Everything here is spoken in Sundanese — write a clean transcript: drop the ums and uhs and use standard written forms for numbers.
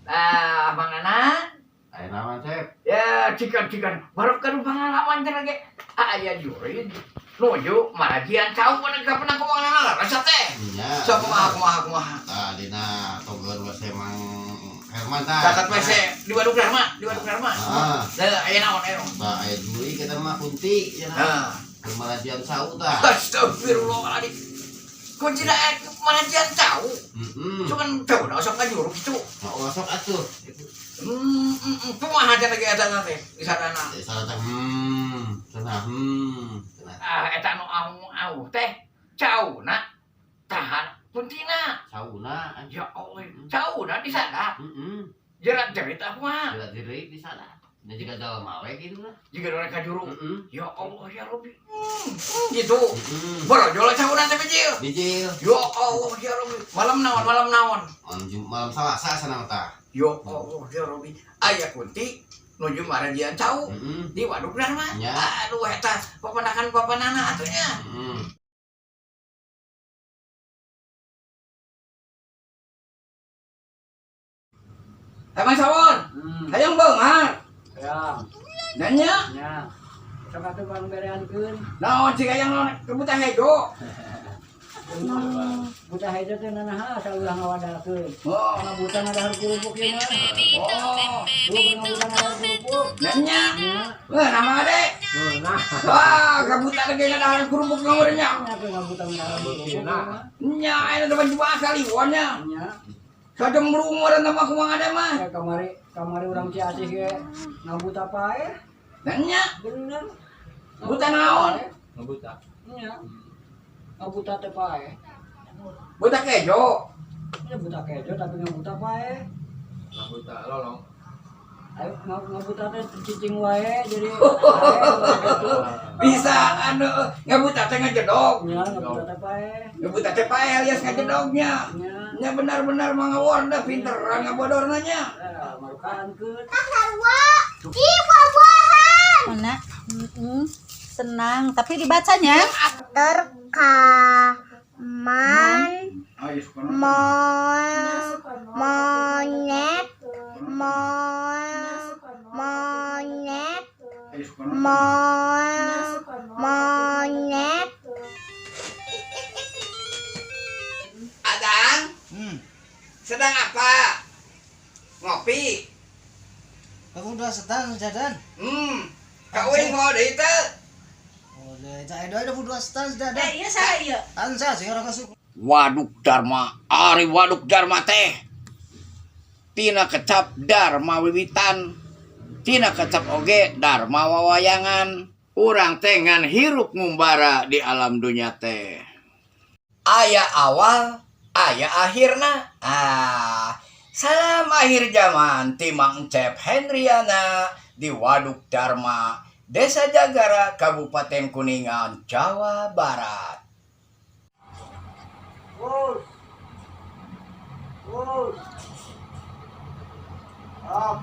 Ah, Mang Nana. Aya naon, Cep? Ya, cikan-cikan baru kan pengalaman teh lagi. Aya jurid nuju marajian cau mana ka pernah kumaha Nana rasa teh. Nya. Sok kumaha kumaha kumaha. Tah dina togeun WC Mang Herman tah. Catat WC di Waduk Dharma, di Waduk Dharma. Ah. Lah, aya naon aya naon. Tah aya juri kita mah kunti ya. Nah. Marajian cau tah. Astagfirullahaladzim. Kunci dah marajian cau. Heeh. Cuman cau dah sok ngajuruk gitu. Mau sok atuh. Kumaha cenah ge eta teh di sarana. Di sarana cenah cenah. Ah, eta nu au-au teh cauna tahan kuntina. Cauna. Ya Allah, cauna di sana. Heeh. Jerat jerit aku mah. Jerat-jerit di sana. Ini juga jalma we gitu lah. Jika orang kajuru. Heeh. Ya Allah ya Rabbi. Gitu. Heeh. Borojol cauna teh bijil. Bijil. Ya Allah ya Rabbi. Malam naon, malam naon. Malam Selasa sana tah. Ya Allah ya Rabbi. Aya kunti nuju marajian cau Heeh. di Waduk Dharma. Ya. Aduh eta papandakan papanana atuh nya. Heeh. Emang sawon? Hayang beunghar. Hayang. Nanya? Nya. Sok atuh bang bereankeun. Naon cik hayang naon ke buta hejo. Buta hejo teh nanaha saulah ngawadalkeun. Oh. Ngabuta ngadahar kerupuk ieu mah. Oh. Lu ngabuta ngadahar kerupuk. Nanya? Nya. Wah, nama ade. Nah. Wah, kabuta lagi ngadahar kerupuk ngawurnya. Nya teh ngabuta ngadahar kerupuk. Nya, aya depan jua kali nya. Nya. Sajembrung urang mah kumaha ade mah. Ya kamari kamari urang Ciasih ge ngabuta paeh. Nanya? Bener. Buta naon? Ngabuta. Nya. Ngabuta teh paeh. Buta kejo. Nya buta kejo tapi ngabuta paeh. Ngabuta lolong. Ayo ngabuta teh cicing wae jadi paeh gitu. Bisa anu ngabuta teh ngajedog. Nya ngabuta teh paeh. Ngabuta teh paeh alias ngajedognya. Nya. Nya benar-benar mah ngawon dah pinteran ngabodorna nya. Eh, marukankeun. Mana? Senang, tapi dibacanya Terkaman monyet monyet monyet. Adang, sedang apa? Ngopi. Aku udah setang jadan. Kak Uing mau deui teu? Oh, cak Edo ada dua setang jadan. Iya saya iya. Ansa sih orang kasih. Waduk Dharma, ari Waduk Dharma teh. Tina kecap Dharma wiwitan, tina kecap oge Dharma wawayangan. Urang teh ngan hirup ngumbara di alam dunya teh. Aya awal, aya akhirna. Ah, salam akhir zaman ti Mang Cep Hendriana di Waduk Dharma, Desa Jagara, Kabupaten Kuningan, Jawa Barat. Terus. Terus. Up.